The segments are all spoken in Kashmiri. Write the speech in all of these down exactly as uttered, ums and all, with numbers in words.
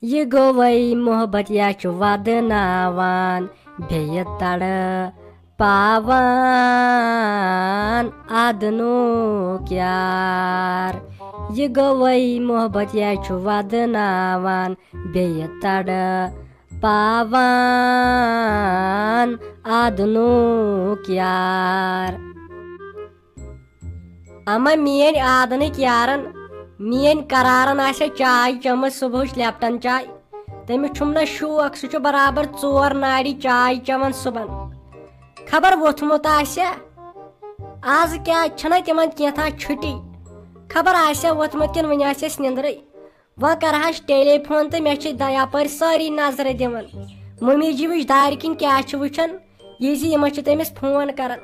یہِ گوٚوَے محبت یا چھُ ودناوان، بیٚیہِ تڑٕ پاوان ادنُک یار۔ یہِ گوٚوَے محبت یا چھُ ودناوان، بیٚیہِ تڑٕ پاوان ادنُک یار۔ اما میٲنۍ آدنٕکۍ یارن، میٲنۍ قرارن آسہِ چاے چٔمٕژ صبحٕچ لیپٹن چاے۔ تٔمِس چھُم نہ شوق، سُہ چھُ برابر ژور ناڑِ چاے چٮ۪وان صبحن۔ خبر ووٚتھمُت آسہِ۔ آز کیٛاہ چھنہ تِمن کینٛژھا چھُٹی؟ خبر آسہِ ووٚتھمُت کِنہٕ وُنہِ آسٮ۪س نِندرٕے۔ وۄنۍ کرہس ٹیلی فون تہٕ مےٚ چھِ د-، یپٲرۍ سٲری نظرٕ دِوان۔ ممی جی وٕچھ دارِ کِنۍ کیٛاہ چھِ وٕچھان، یہِ زِ یِمن چھِ تٔمِس فون کران۔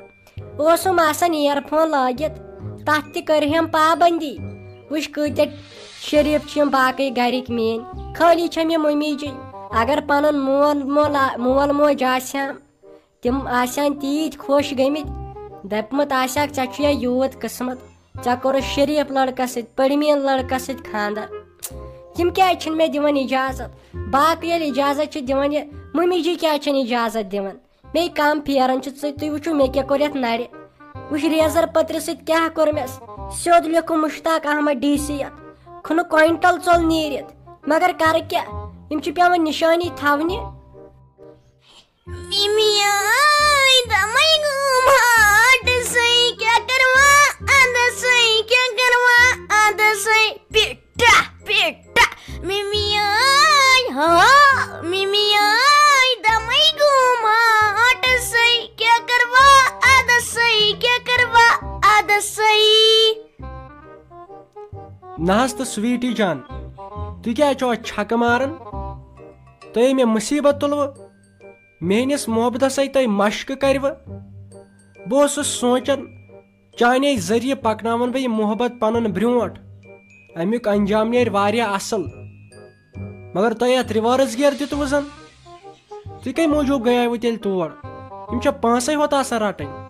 اوسُم آسان ایئر فون لٲگِتھ، تتھ تہِ کٔرہم پابندی۔ وٕچھ کۭتیاہ شریف چھِ یِم باقٕے گرِکۍ میٲنۍ، خٲلی چھم یہِ ممی جی۔ اگر پنُن مول مول آ-، مول موج آسہِ ہم، تِم آسہِ ہن تیٖتۍ خۄش گٔمٕتۍ، دپمُت آسہِ ہکھ، "ژےٚ چھُیا یوٗت قٕسمت، ژےٚ کوٚرُتھ شریف لڑکس سۭتۍ، پٔرمین لڑکس سۭتۍ خانٛدر۔" یِم کیٛازِ چھِنہٕ مےٚ دِوان اجازت؟ باقٕے ییٚلہِ اجازت چھِ دِوان، یہِ ممی جی کیٛازِ چھَنہٕ اجازت دِوان؟ مے کم پھیران چھِ ژٕ، تُہۍ وٕچھِو مےٚ کیٛاہ کوٚر یتھ نرِ۔ وٕچھ ریزر پٔترِ سۭتۍ کیٛاہ کوٚر مےٚ۔ سیوٚد لیوٚکھُم مشتاق احمد ڈی سی یتھ۔ کھُنہٕ کوینٹل ژوٚل نیٖرِتھ۔ مگر کرٕ کیٛاہ؟ یِم چھِ پٮ۪وان نِشٲنی تھاونہِ۔ میمی آے دمے گوم ہاٹ سٕے، کیٛاہ کروا ادٕ سٕے، کیٛاہ کروا ادٕ سٕے، پِٹا پِٹا۔ میمی آے ہا، میمی آے دمے گوم ہاٹ سٕے، کیٛاہ کروا ادٕ سٕے، کیٛاہ کروا ادٕ سٕے۔ نہ حظ تہٕ سویٖٹی جان، تُہۍ کیٛازِ چھِو اَتھ چھکہٕ ماران؟ تۄہہِ مےٚ مُصیٖبت تُلوٕ؟ میٲنِس محبتس ہے تۄہہِ مشقہٕ کروٕ۔ بہٕ اوسُس سونچان، چانے ذٔریعہٕ پکناون بہٕ یہِ محبت پنُن برونٹھ۔ امیُک انجام نیرِ واریاہ اصل۔ مگر تۄہہِ اتھ reverse gear دِتوٕ زن۔ تُہۍ کمہِ موٗجوٗب گٔیاوٕ تیٚلہِ تور؟ یِم چھا پانسے ہوت آسان رٹٕنۍ؟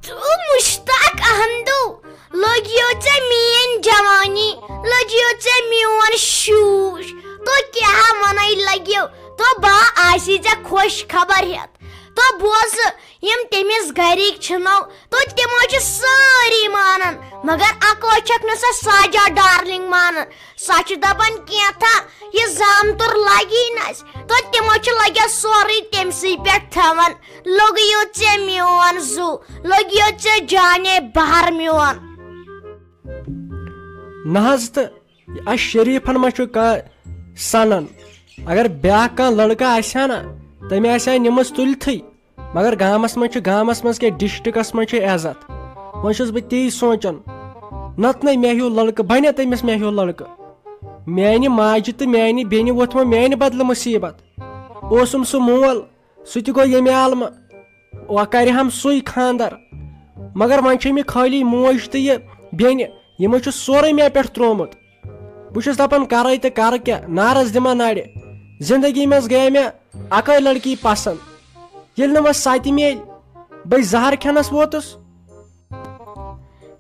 تو مشتاق احمدو، لوٚگیو ژےٚ میٲنۍ جوانی، لوٚگیو ژےٚ میون شوٗش۔ تو کیٛاہ ونے لگیو؟ تو با آسی ژےٚ خۄش خبر ہٮ۪تھ۔ تو بوزٕ، یِم تٔمِس گرِکۍ چھِنو، تو تِمو چھِ سٲری مانان، مگر اکو چھکھ نہٕ سۄ ساجا ڈارلنگ مانان۔ سۄ چھِ دپان کینٛژھا، یہِ زامتُر لگی نہٕ اَسہِ۔ تو تِمو چھُ لگیو سورُے تٔمسٕے پٮ۪ٹھ تھاوان۔ لوٚگیو ژےٚ میون زُو، لوٚگیو ژےٚ جانے بہر میون۔ نہ حظ تہٕ، اَسہِ شریٖفن ما چھُ کانٛہہ سنان؟ اگر بیٛاکھ کانٛہہ لڑکہٕ آسہِ ہا نا، تٔمۍ آسہِ ہا نِمٕژ تُلتھٕے۔ مگر گامس منٛز چھُ، گامس منٛز کیٛاہ، ڈسٹرکس منٛز چھُ عزت۔ وۄنۍ چھُس بہٕ تی سونٛچان، نتہٕ نے مےٚ ہیوٗ لڑکہٕ بنہِ تٔمِس مےٚ ہیوٗ لڑکہٕ۔ میانہِ ماجہِ تہٕ میانہِ بیٚنہِ ووٚتھ وۄنۍ میانہِ بدلہٕ مُصیٖبت۔ اوسُم سُہ مول، سُہ تہِ گوٚو ییٚمہِ عالمہٕ۔ وۄنۍ کرِ ہم سُے خانٛدر۔ مگر وۄنۍ چھِ مےٚ خٲلی موج تہٕ یہِ بیٚنہِ، یِمو چھُ سورُے مےٚ پٮ۪ٹھ ترٛوومُت۔ بہٕ چھُس دپان، کرے تہٕ کرٕ کیٛاہ، نارس دِمہ نرِ۔ زندگی منٛز گٔیے مےٚ اکٲے لڑکی پسند۔ ییٚلہِ نہٕ وۄنۍ سۄ تہِ میلہِ، بہٕ زہر کھٮ۪نس ووتُس۔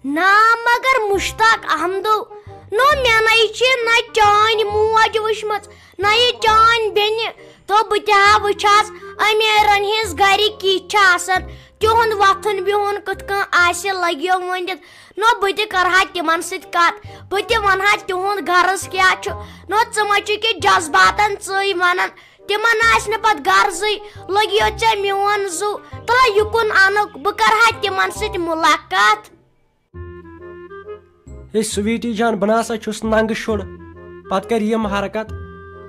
نا مگر مشتاق احمدو، نو مےٚ نے چھِ نہ چٲنۍ موج وٕچھمٕژ، نہ یہِ چٲنۍ بیٚنہِ۔ تو بہٕ تہِ ہا وٕچھس، امیرن ہٕنٛز گرِ کِتھ چھِ آسان، تِہُنٛد وۄتھُن بِہُن کِتھ کٔنۍ آسہِ لگیو ؤنِتھ۔ نو بہٕ تہِ کرٕ ہا تِمن سۭتۍ کتھ، بہٕ تہِ ونہٕ ہا تِہُنٛد غرض کیٛاہ چھُ۔ نو ژٕ ما چھُکھ یہِ جذباتن ژٕے ونان، تِمن آسہِ نہٕ پتہٕ غرضٕے، لوٚگیو ژےٚ میون زُو، تہٕ یہِ کُن انُکھ، بہٕ کرٕ ہا تِمن سۭتۍ مُلاقات۔ ہے سویٖٹی جان، بہٕ نہ سا چھُس ننٛگہٕ شُر، پتہٕ کرِ یِم حرکت۔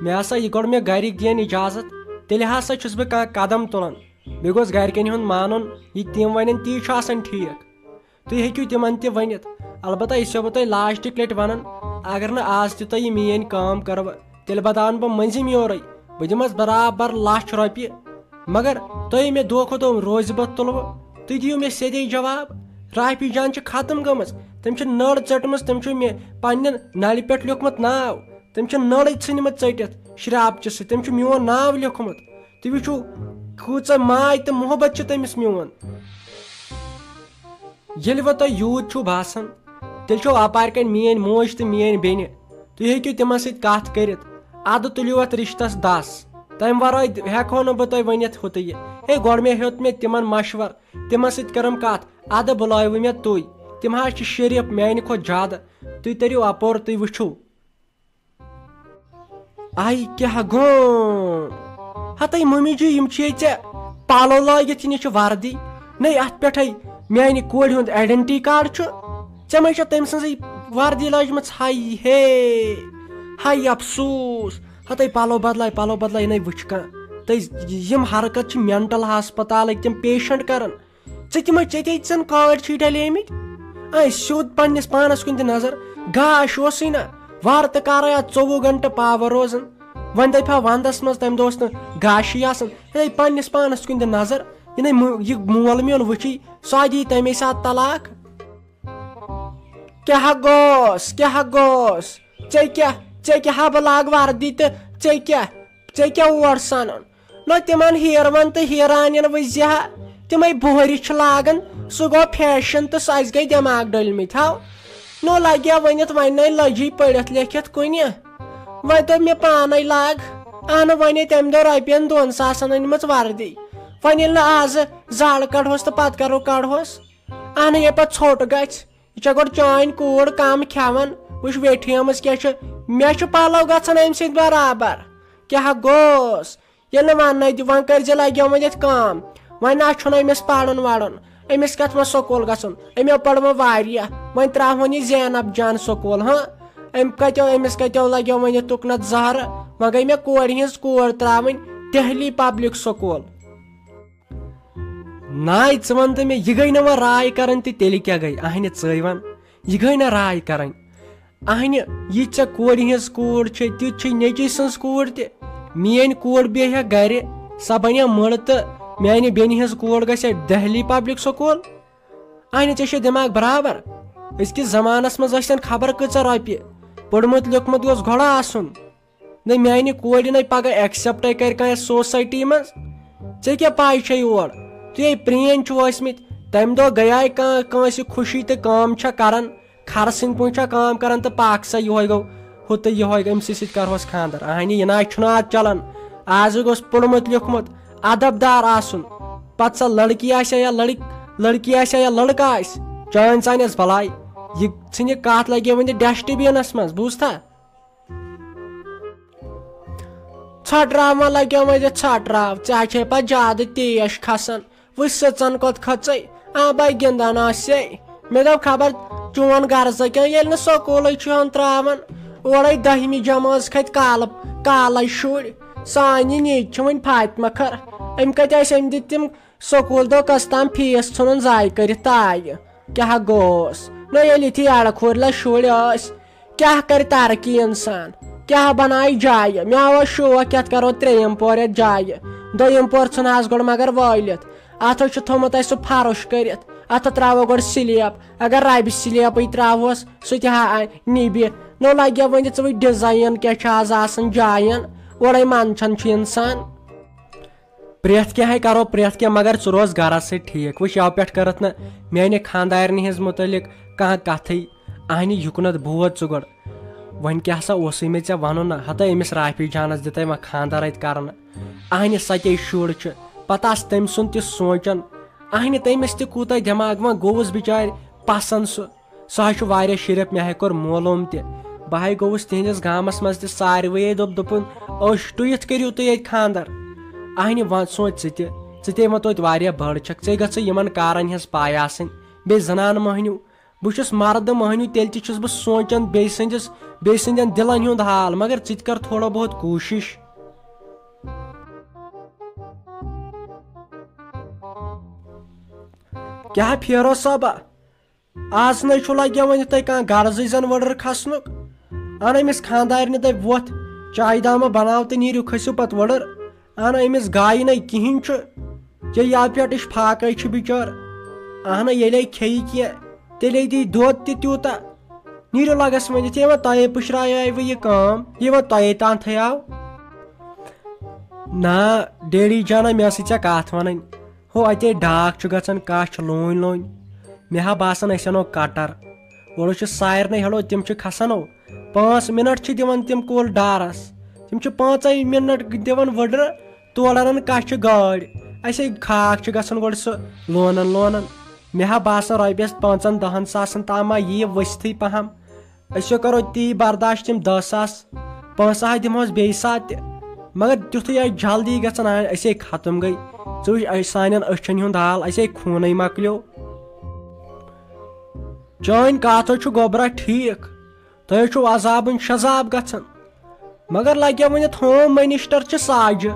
مےٚ ہسا یہِ گۄڈٕ مےٚ گرِکۍ دِین اجازت، تیٚلہِ ہسا چھُس بہٕ کانٛہہ قدم تُلان۔ بیٚیہِ گوٚژھ گرِکٮ۪ن ہُنٛد مانُن، یہِ تِم ونن تی چھُ آسان ٹھیٖک۔ تُہۍ ہیٚکِو تِمن تہِ ؤنِتھ۔ البتہ یہِ چھُسو بہٕ تۄہہِ لاسٹٕکۍ لٹہِ ونان، اگر نہٕ آز تہِ تۄہہِ یہِ میٲنۍ کٲم کٔروٕ، تیٚلہِ بداون بہٕ مٔنٛزِم یورے۔ بہٕ دِمس برابر لچھ رۄپیہِ۔ مگر تۄہہِ مےٚ دۄہ کھۄتہٕ دۄہ روزِ بہٕ تُلوٕ، تُہۍ دِیِو مےٚ سیٚدے جواب۔ رافی جان چھِ ختم گٔمٕژ، تٔمۍ چھِ نٔر ژٔٹمٕژ، تٔمۍ چھُ مےٚ پننہِ نلہِ پٮ۪ٹھ لیوٗکھمُت ناو، تٔمۍ چھِ نٔرٕے ژھٕنمٕژ ژٔٹِتھ شرابچہِ سۭتۍ، تٔمۍ چھُ میون ناو لیوٗکھمُت۔ تُہۍ وٕچھِو، کۭژاہ ماے تہٕ محبت چھِ تٔمِس میون۔ ییٚلہِ وۄنۍ تۄہہِ یوٗت چھُو باسان، تیٚلہِ چھو اپارِ کنۍ میٲنۍ موج تہٕ میٲنۍ بیٚنہِ۔ تُہۍ ہیٚکِو تِمن سۭتۍ کتھ کٔرِتھ۔ ادٕ تُلِو اتھ رشتس دس۔ تمہِ ورٲے ہیٚکہو نہٕ بہٕ تۄہہِ ؤنِتھ ہُہ تہٕ یہِ۔ ہے، گۄڈٕ مےٚ ہیوٚت مےٚ تِمن مشور، تِمن سۭتۍ کٔرٕم کتھ۔ ادٕ بُلٲوٕ مےٚ تُہۍ۔ تِم حظ چھِ شریف میانہِ کھۄتہٕ زیادٕ۔ تُہۍ تٔرِو اپور، تُہۍ وٕچھِو۔ آے کیٛاہ گوٚو؟ ہتے ممی جی، یِم چھِ ییٚتہِ ژےٚ پَلو لٲگِتھ، یہِ چھِ وردی۔ نَے، اَتھ پٮ۪ٹھَے میٛانہِ کورِ ہُنٛد identity card چھُ۔ ژےٚ ما چھےٚ تٔمۍ سٕنٛزٕے وردی لٲجمٕژ؟ ہاے ہے، ہاے افسوٗس۔ ہتے پَلو بدلاے، پَلو بدلاے، نَے وٕچھ کانٛہہ۔ تہٕ یِم حرکت چھِ mental ہسپتالٕکۍ تِم patient کران۔ ژٕ تہِ ما، ژےٚ تہِ ژَن کٲڈۍ چھِی ڈلیمٕتۍ؟ اے، سیوٚد پننِس پانس کُن دِ نظر۔ گاش اوسُے نہ، وارٕ تہٕ کارے اتھ ژوٚوُہ گنٹہٕ power روزان۔ وۄنۍ دپہِ ہا ونٛدس منٛز، تمہِ دۄہ اوس نہٕ گاشٕے آسان۔ ہے، پننِس پانس کُن دِ نظر۔ یہِ نے مو-، یہِ مول میون وٕچھی، سُہ ہا دی تمے ساتہٕ طلاق۔ کیٛاہ گوٚوس، کیٛاہ گوٚوس؟ ژےٚ کیٛاہ، ژےٚ کیٛاہ ہا بہٕ لاگہٕ وردی تہٕ ژےٚ کیٛاہ، ژےٚ کیٛاہ اور سنُن؟ نہ تِمن ہیروَن تہٕ ہیرانٮ۪ن وٕچھزِ ہا، تِمے بۄہرِ چھِ لاگان، سُہ گوٚو fashion تہٕ سُہ اَسہِ گٔے دٮ۪ماغ ڈٔلمٕتۍ ہاو۔ نو لگیا ؤنِتھ، وۄنۍ نے لٔجی پٔرِتھ لیکھِتھ کُنہِ۔ وۄنۍ دوٚپ مےٚ پانے لاگ۔ اہنہٕ وۄنۍ تمہِ دۄہ رۄپین دۄن ساسن أنمٕژ وردی۔ وۄنۍ ییٚلہِ نہٕ آزٕ زالہٕ کڑہوس تہٕ پتہٕ کرو کڑہوس۔ اہنہٕ ییٚلہِ پتہٕ ژھوٚٹ گژھِ۔ یہِ چھےٚ گۄڈٕ چٲنۍ کوٗر کم کھٮ۪وان، وٕچھ ویٹھیمٕژ کیٛاہ چھِ۔ مےٚ چھُ پلو گژھان امہِ سۭتۍ برابر۔ کیٛاہ گوٚوس؟ ییٚلہِ نہٕ وننَے دِ، وۄنۍ کٔرۍ زِ لگیو وۄنۍ یتھ کٲم۔ وۄنۍ نہ چھُنہٕ أمِس پرُن ورُن۔ أمِس کتھ منٛز سکوٗل گژھُن؟ أمۍ پوٚر وۄنۍ واریاہ۔ وۄنۍ ترٛاوہون یہِ زینب جان سکوٗل، ہاں؟ أمۍ کتیو، أمِس کتیو لگیو وۄنۍ یہِ تُکنت زہرٕ؟ وۄنۍ گٔے مےٚ کورِ ہٕنٛز کوٗر ترٛاوٕنۍ دہلی پبلک سکوٗل۔ ناے، ژٕ وَن تہٕ مےٚ، یہِ گٔے نہٕ وۄنۍ راے کَرٕنۍ تہٕ تیٚلہِ کیٛاہ گٔے؟ اَہنہِ، ژٕے وَن، یہِ گٔے نہ راے کَرٕنۍ۔ اَہنہِ، یہِ ژےٚ کورِ ہٕنٛز کوٗر چھے، تیُتھ چھے نیٚچی سٕنٛز کوٗر تہِ۔ میٛٲنۍ کوٗر بیٚہہِ ہا گَرِ، سۄ بَنہِ ہا مٔڑ تہٕ میٛانہِ بیٚنہِ ہٕنٛز کوٗر گژھِ ہا دہلی پبلک سکوٗل۔ اَہنہِ، ژےٚ چھے دٮ۪ماغ برابر؟ أزکِس زمانَس منٛز ٲسۍتَن خبر کۭژاہ رۄپیہِ۔ پوٚرمُت لیوٚکھمُت گوٚژھ گۄڈٕ آسُن۔ نہ میانہِ کورِ نَے پگاہ accept کرِ کانٛہہ society منٛز۔ ژےٚ کیٛاہ پاے چھے یور؟ تُہۍ ہے پرٛٲنۍ چھِو ٲسمٕتۍ۔ تَمہِ دۄہ گٔیے کانٛہہ کٲنٛسہِ خوشی تہٕ کٲم چھا کران، خرٕ سٕنٛدۍ پٲٹھۍ چھا کٲم کران تہٕ پاکھ سا یِہوے گوٚو، ہُہ تہٕ یِہوے گوٚو، أمۍ سٕے سۭتۍ کرہوس خانٛدر۔ اہنہِ، یہِ نہ حظ چھُنہٕ آز چلان۔ آز گوٚژھ پوٚرمُت لیوٚکھمُت، ادب دار آسُن۔ پتہٕ سۄ لڑکی آسہِ یا لڑک-، لڑکی آسہِ یا لڑکہٕ آسہِ، چٲنۍ سانٮ۪س بلاے۔ یہِ ژھٕنہِ کتھ لگے وۄنۍ ڈسٹ بینس منٛز، بوٗزتھا؟ ژھۄٹراو ما لگیو وۄنۍ ژےٚ ژھۄٹراو؟ ژےٚ ہا چھے پتہٕ زیادٕ تیش کھسان۔ وٕچھ سٕژن کوٚت کھٔژٕے، آبے گِنٛدان آسے۔ مےٚ دوٚپ خبر چون غرضہ کیٛاہ، ییٚلہِ نہٕ سکوٗلٕے چھُ ہن ترٛاوان، اورے دٔہمہِ جمٲژ کھٔتۍ کالہٕ، کالے شُرۍ۔ سانہِ نِج چھِ وۄنۍ فاطمہ کھٔر۔ أمۍ کتہِ ٲسۍ أمۍ دِتۍ تِم سکوٗل دۄہ کس تام فیس ژھُنُن ضایع کٔرِتھ تایہِ۔ کیٛاہ گوٚوس؟ نہ ییٚلہِ یِتھی اَڑٕ کھورۍ لَہ شُرۍ ٲسۍ، کیٛاہ کَرِ ترقی اِنسان؟ کیٛاہ بَنایہِ جایہِ؟ مےٚ آو شوق یَتھ کَرو ترٛیٚیِم پور یَتھ جایہِ، دوٚیِم پور ژھٕنہَس گۄڈٕ مگر وٲلِتھ۔ اَتھ حظ چھُ تھوٚمُت اَسہِ سُہ فرٕش کٔرِتھ، اَتھ ترٛاوو گۄڈٕ سِلیب۔ اگر رَبہِ سِلیبٕے ترٛاوہوس، سُہ تہِ ہا اَ-، نِبہِ۔ نو لَگہِ وۄنۍ ژٕ وٕچھ ڈِزاین کیٛاہ چھُ آز آسان جاین، اورَے منٛدچھان چھُ اِنسان۔ پرٛٮ۪تھ کینٛہہ ہے کرو، پرٛٮ۪تھ کینٛہہ، مگر ژٕ روز گرس سۭتۍ ٹھیٖک۔ وٕچھ، یَوٕ پٮ۪ٹھ کٔرٕتھ نہٕ میانہِ خانٛدارنہِ ہٕنٛز مُتعلق کانٛہہ کتھٕے۔ اہنہِ، یُکنتھ بوز ژٕ گۄڈٕ۔ وۄنۍ کیٛاہ سا اوسُے مےٚ ژےٚ ونُن نہ؟ ہتے أمِس رافی جانس دِتے وۄنۍ خانٛدر اتہِ کرنہٕ۔ اہنہِ، سۄ کیٛاہ شُر چھُ، پتہٕ آسہِ تٔمۍ سُنٛد تہِ سونٛچان۔ اہنہِ، تٔمِس تہِ کوٗتاہ دٮ۪ماغ، وۄنۍ گوٚوُس بچارِ پسنٛد سُہ۔ سُہ حظ چھُ واریاہ شریٖف، مےٚ ہاے کوٚر معلوم تہِ۔ بہٕ ہاے گوٚوُس تِہنٛدِس گامس منٛز تہِ، ساروٕے دوٚپ، دوٚپُن، "أچھ ٹُوِتھ کٔرِو تُہۍ ییٚتہِ خانٛدر۔" اہنہِ، وۄنۍ سونٛچ ژٕ تہِ، ژٕ تے مہ توتہِ واریاہ بٔڑ چھکھ، ژے گژھے یِمن کارن ہٕنٛز پاے آسٕنۍ، بیٚیہِ زنان مٔہنیو۔ بہٕ چھُس مردٕ مٔہنیو، تیٚلہِ تہِ چھُس بہٕ سونٛچان بیٚیہِ سٕنٛدِس، بیٚیہِ سٕنٛدٮ۪ن دِلن ہُنٛد حال، مگر ژٕ تہِ کر تھوڑا بہت کوٗشش۔ کیٛاہ پھیرو صٲبہ؟ آز نے چھُ لگیا وۄنۍ یِتھَے کانٛہہ غرضٕے زن وٕڑٕر کھسنُک۔ اہن أمِس خانٛدارنہِ دپہِ وۄتھ، چایہِ دامہ بناو تہٕ نیٖرِو کھٔسِو پتہٕ وٕڑٕر۔ اہن أمِس گایہِ نے کِہیٖنۍ چھُ۔ یہِ یَوٕ پٮ۪ٹھ یہِ چھُ فاقے چھُ بِچور۔ اہن ییٚلے کھیٚیہِ کینٛہہ، تیٚلے دی دۄد تہِ تیوٗتاہ۔ نیٖرِو لگس وۄنۍ یِتھ، یہِ وۄنۍ تۄہے پُشرایاوٕ یہِ کٲم، یہِ وۄنۍ تۄہے تام تھایاو۔ نا، ڈیڈی جانا، مےٚ ٲسٕے ژےٚ کتھ ونٕنۍ۔ ہو، اتے ڈاکھ چھُ گژھان کچھ لونۍ لونۍ۔ مےٚ ہا باسان، أسۍ انو کٹر۔ اورٕ چھُ سارنٕے ہیلو، تِم چھِ کھسان ہو۔ پانٛژھ مِنٹ چھِ دِوان تِم کُل ڈارس۔ تِم چھِ پانٛژے مِنٹ دِوان وٕڈرٕ، تورٕ انان کچھِ گٲڑۍ۔ اسے خاک چھِ گژھان گۄڈٕ سُہ لونان لونان۔ مےٚ ہا باسان رۄپیس پانٛژن دہن ساسن تام ما ییہِ ؤسۍتھٕے پہم۔ أسۍ ہا کرو تی برداشت، تِم دہ ساس پونٛسہٕ ہا دِمہوس بیٚیہِ ساتہٕ تہِ۔ مگر تیُتھُے آسہِ جلدی گژھان، آ، أسے ختم گٔے۔ ژٕ وٕچھ، أسۍ، سانٮ۪ن أچھن ہُنٛد حال، اسے خوٗنٕے مۄکلیو۔ چٲنۍ کتھ حظ چھُ گوٚبرا ٹھیٖک، تۄہہِ چھُو عذابن شذاب گژھان۔ مگر لگیو ؤنِتھ، ہوم منسٹر چھِ ساجہِ۔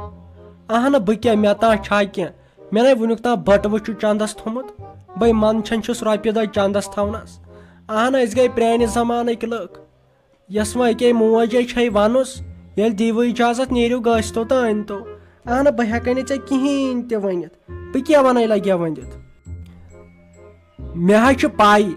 اہنہٕ، بہٕ کیٛاہ، مےٚ تام چھا کینٛہہ؟ مےٚ نے وُنیُک تام بٹوٕ چھُ چندس تھوٚمُت۔ بے منٛدچھان چھُس رۄپیہِ دہ چندس تھاونس۔ اہنہٕ، أسۍ گٔے پرٛانہِ زمانٕکۍ لٕکھ۔ یس وۄنۍ أکے موج ہے چھے ونُس، ییٚلہِ دیٖوٕ اجازت، نیٖرِو گٔژھتو تہٕ أنۍتو۔ اہنہٕ، بہٕ ہٮ۪کے نہٕ ژےٚ کِہیٖنۍ تہِ ؤنِتھ۔ بہٕ کیٛاہ ونَے لگیا ؤنِتھ؟ مےٚ حظ چھِ پَے،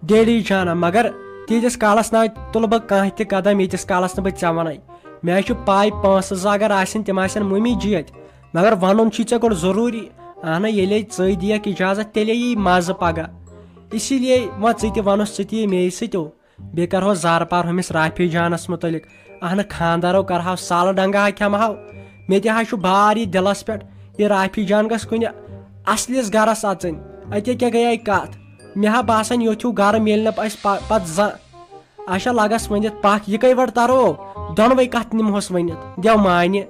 ڈیڈی جانہ، مگر تیٖتِس کالَس نہ تُلہٕ بہٕ کانٛہہ تہِ قدم، ییٖتِس کالَس نہٕ بہٕ ژےٚ وَنَے۔ مےٚ حظ چھِ پَے، پونٛسہٕ زٕ اگر آسن، تِم آسن مٔمی جی اَتہِ، مگر وَنُن چھُے ژےٚ گۄڈٕ ضروٗری۔ اہنہ، ییٚلے ژٕے دِیَکھ اِجازت، تیٚلے یی مَزٕ پگاہ۔ اسی لیے وۄنۍ ژٕ تہِ وَنُس، ژٕ تہِ یہِ مے سۭتۍ۔ بیٚیہِ کرہو زارٕ پار ہُمِس رافی جانس مُتعلق۔ اہنہٕ، خانٛدارو کرہاو سالہٕ ڈنگہٕ ہا کھٮ۪مہٕ ہاو۔ مےٚ تہِ ہا چھُ بار یہِ دِلس پٮ۪ٹھ، یہِ رافی جان گژھِ کُنہِ اصلِس گرس اژٕنۍ۔ اتے کیٛاہ گٔیے کتھ؟ مےٚ ہا باسان، یُتھ ہیوٗ گرٕ میلہِ نہٕ اسہِ پ-، پتہٕ زانٛہہ۔ اچھا، لگس ؤنِتھ پکھ، یہِ کٔہۍ وٲڈ ترو؟ دۄنوے کتھ نِمہوس ؤنِتھ، دٮ۪و مانہِ۔